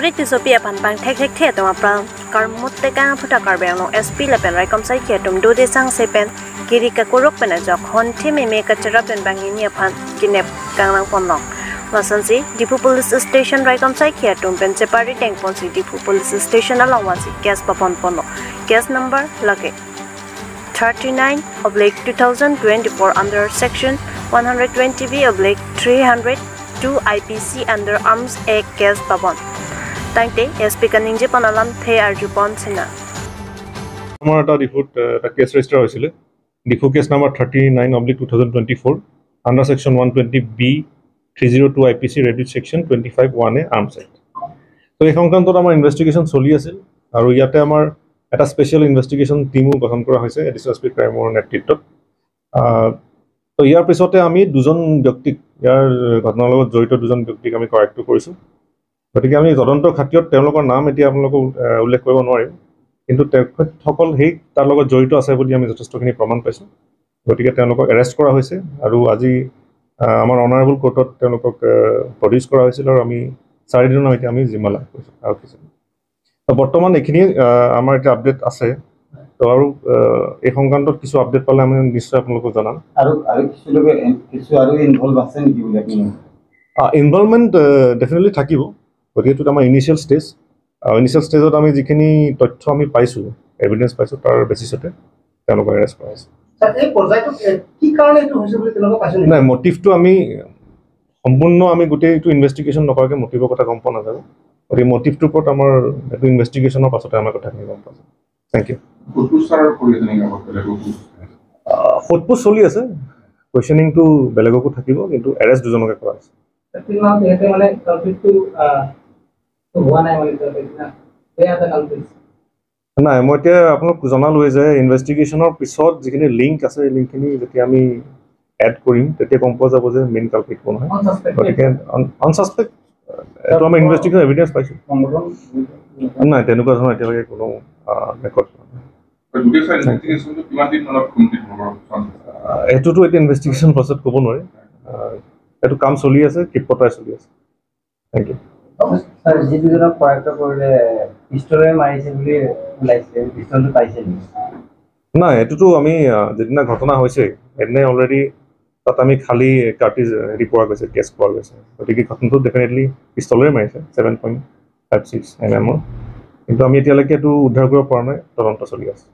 Chepari tisopi apan bang thek thek the tong apra karmut te ka phuta karbang long SP lepen rai komsai khetum do de sang sepen kiri ka korok pen jok hon the me me kachara pen bang ini aphan kinep kangrang pon long lasansi Diphu police station rai komsai khetum pen Chepari tengpon si Diphu police station along wasi case papon pon case number lage 39/2024 under section 120B/302 IPC under Arms Act case babon. Tangte SP Kaningje Panalam The Arju Pon Sina. আমাৰ এটা ডিফুত এটা cash register হৈছিলে, Diphu case number 39/2024 under section 120B 302 IPC read with section 25(1)A arms act. তো এই সংক্ৰান্তত আমাৰ investigation চলি আছিল আৰু ইয়াতে আমাৰ এটা স্পেচিয়েল ইনভেষ্টিগেশ্যন টীমো গঠন কৰা হৈছে এডিশ্যনেল এছ পি ক্ৰাইমৰ নেতৃত্বত। তো ইয়াৰ পিছতে আমি দুজন ব্যক্তিক, ইয়াৰ ঘটনাৰ লগত জড়িত দুজন ব্যক্তিক আমি কৰায়ত্ব কৰিছোঁ। গতিকে আমি তদন্তৰ খাতিৰত তেওঁলোকৰ নাম এতিয়া আপোনালোকক উল্লেখ কৰিব নোৱাৰিম, কিন্তু তেখেতসকল সেই তাৰ লগত জড়িত আছে বুলি আমি যথেষ্টখিনি প্ৰমাণ পাইছোঁ। গতিকে তেওঁলোকক এৰেষ্ট কৰা হৈছে আৰু আজি আমাৰ অনাৰেবল কোৰ্টত তেওঁলোকক প্ৰডিউচ কৰা হৈছিল আৰু আমি 4 দিনৰ এতিয়া আমি জিম্মা লাভ কৰিছোঁ আৰক্ষী। তো বৰ্তমান এইখিনি আমাৰ এতিয়া আপডেট আছে। তো আৰু এই সংক্ৰান্তত কিছু আপডেট পালে আমি নিশ্চয় আপোনালোকক জনাম। আৰু আৰু কিছু লোকে কিছু আৰু ইনভলভ আছে নেকি বুলি আপুনি? ইনভলভমেণ্ট ডেফিনেটলি থাকিব। গতিকে এইটোত আমাৰ ইনিচিয়েল ষ্টেজ, ইনিচিয়েল ষ্টেজত আমি যিখিনি তথ্য আমি পাইছোঁ, এভিডেঞ্চ পাইছোঁ, তাৰ বেচিছতে তেওঁলোকক এৰেষ্ট কৰা হৈছে। এই পৰ্যায়টোত কি কাৰণে এইটো হৈছে বুলি তেনেকুৱা পাইছে নেকি? নাই, মটিভটো আমি সম্পূৰ্ণ আমি গোটেই এইটো ইনভেষ্টিগেশ্যন নকৰাকৈ মটিভৰ কথা গম পোৱা নাযাব। গতিকে মটিভটোৰ ওপৰত আমাৰ এইটো ইনভেষ্টিগেশ্যনৰ পাছতে আমাৰ কথাখিনি গম পোৱা যাব। Thank you. সোধপোছ চলি আছে, কুৱেশ্যনিংটো বেলেগকো থাকিব, কিন্তু এৰেষ্ট দুজনকে কৰা হৈছে। 3 মাহ তেখেতে মানে কালপ্ৰিটটো হোৱা নাই, মানে এটা কালপ্ৰিট। নাই, মই এতিয়া আপোনাক জনালোৱে যে ইনভেষ্টিগেশ্যনৰ পিছত যিখিনি লিংক আছে, সেই লিংকখিনি যেতিয়া আমি এড কৰিম, তেতিয়া গম পোৱা যাব যে মেইন কালপ্ৰিট কোন হয়। গতিকে আনচাছপেক্ট এইটো আমি ইনভেষ্টিগেশ্যন এভিডেঞ্চ পাইছোঁ। নাই, তেনেকুৱা ধৰণৰ এতিয়ালৈকে কোনো ৰেকৰ্ড। এইটোতো এতিয়া ইনভেষ্টিগেশ্যন প্ৰচেছত ক'ব নোৱাৰি। এইটো কাম চলি আছে, ক্ষিপ্ৰতাৰে চলি আছে। Thank you. Sir, যি দুজনক কৰায়ত্ব কৰিলে, পিষ্টলেৰে মাৰিছে বুলি ওলাইছে, পিষ্টলটো পাইছে নেকি? নাই, এইটোতো আমি যিদিনা ঘটনা হৈছে সেইদিনাই অলৰেডি তাত আমি খালী কাৰ্টিজ হেৰি পোৱা গৈছে, কেছ পোৱা গৈছে। গতিকে ঘটনাটো ডেফিনেটলি পিষ্টলেৰে মাৰিছে, 7.56 mm-ৰ। কিন্তু আমি এতিয়ালৈকে এইটো উদ্ধাৰ কৰিব পৰা নাই, তদন্ত চলি আছে।